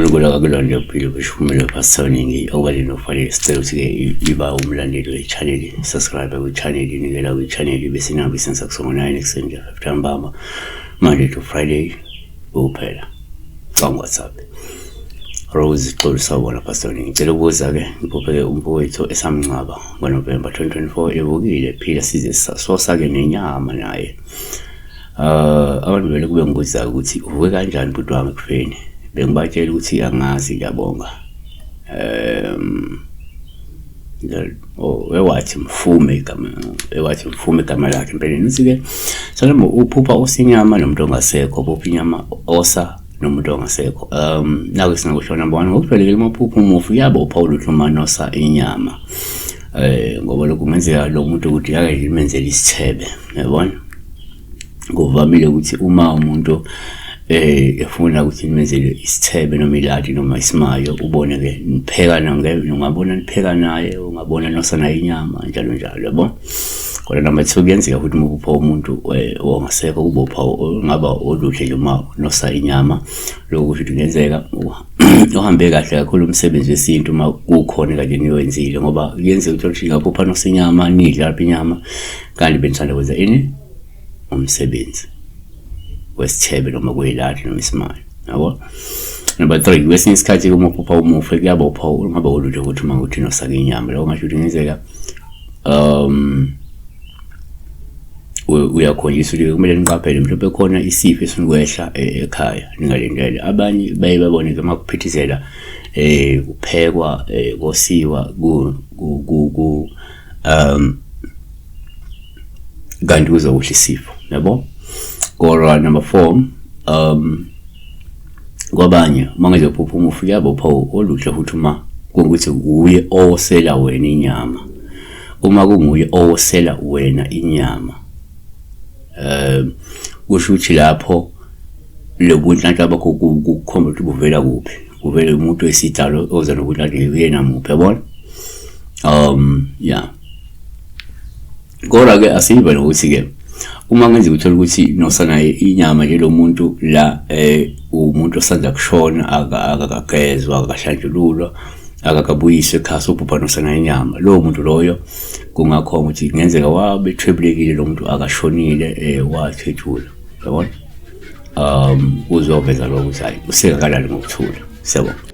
Unkulunkulu akakulonde uphile kushumile Pastor okanye nokufanele sicela ukuthi-ke iba umlandeli we-channel, subscribe kwi-channel, nikela kwi-channel bese inamba isenza kusongo 9 ekuseni nje 5 ntambama Monday to Friday kuphela. Canga WhatsApp. Rose Xulu, sawubona Pastor, ngicela ukubuza-ke, ngiphuphe-ke umfowethu esamngcwaba ngoNovemba 2024 evukile phila size sosa-ke nenyama naye. Abantu vele kube ngibuza ukuthi uvuke kanjani bhuti wami ekufeni. Bengibatshela ukuthi angazi, ngiyabonga. Oh, ewathi mfume igama, ewathi mfume igama lakhe empeleni. Uthi-ke Salomo uphupha osinyama nomuntu ongasekho, uphupha inyama osa nomuntu ongasekho. Naku singakusho, number 1, ngokujwayelekile uma uphupha umufi uyabopha ulutho uma nosa inyama. Ngoba lokhu kungenzeka lo muntu ukuthi ake limenzele isithebe, uyabona? Kuvamile ukuthi uma umuntu efuna ukuthi nimenzele isithebe noma iladi noma isimayo, ubone ke nipheka ungabona nipheka naye, ungabona nosa naye inyama njalo njalo, yabo. Kodwa number 2, kuyenzeka ukuthi uma upha umuntu ongasekho kubopha ungaba oluhle nje uma nosa inyama, lokho kusho ukuthi kungenzeka uhambe kahle kakhulu umsebenzi wesintu uma kukhona kade niwenzile, ngoba kuyenzeka ukuthi ngaphupha nosa inyama, nidla lapha inyama kanti benithanda kwenza ini umsebenzi wesithebe noma kuyiladi noma isimali, yabo. Number 3, kwesinye isikhathi uma uphupha umufi kuyabopha ungaba ulutho ukuthi uma uthi nosaka inyama, lokho ngasho ukuthi kungenzeka uyakhonjiswa ukuthi kumele niqaphele mhlawumbe khona isifo esinukwehla ekhaya ningalindele. Abanye baye babone ke uma kuphithizela kuphekwa kosiwa ku kanti kuzokuhla isifo, yabo. Kodwa number 4, kwabanye uma ngezophupha umufi kuyabopha oluhle futhi uma kuwukuthi uye owosela wena inyama, uma kunguye owosela wena inyama, kusho ukuthi lapho lobunhlanhla bakho kukhomba ukuthi buvela kuphi, kuvele umuntu wesidalo oza nobunhlanhla uyena muphi, yabona. Yeah, kodwa ke asiyiva nokuthi ke uma kungenzeka uthole ukuthi nosana inyama nje lo muntu la umuntu osanda kushona, akakagezwa, akahlanjululwa, akakabuyiswe ekhaya, sophupha nosana inyama, lowo muntu loyo kungakhona ukuthi kungenzeka wabethwebulekile lo muntu, akashonile, wathwetshula, yabona. Kuzoveza lokho ukuthi hayi usengakalali ngokuthula. Siyabonga.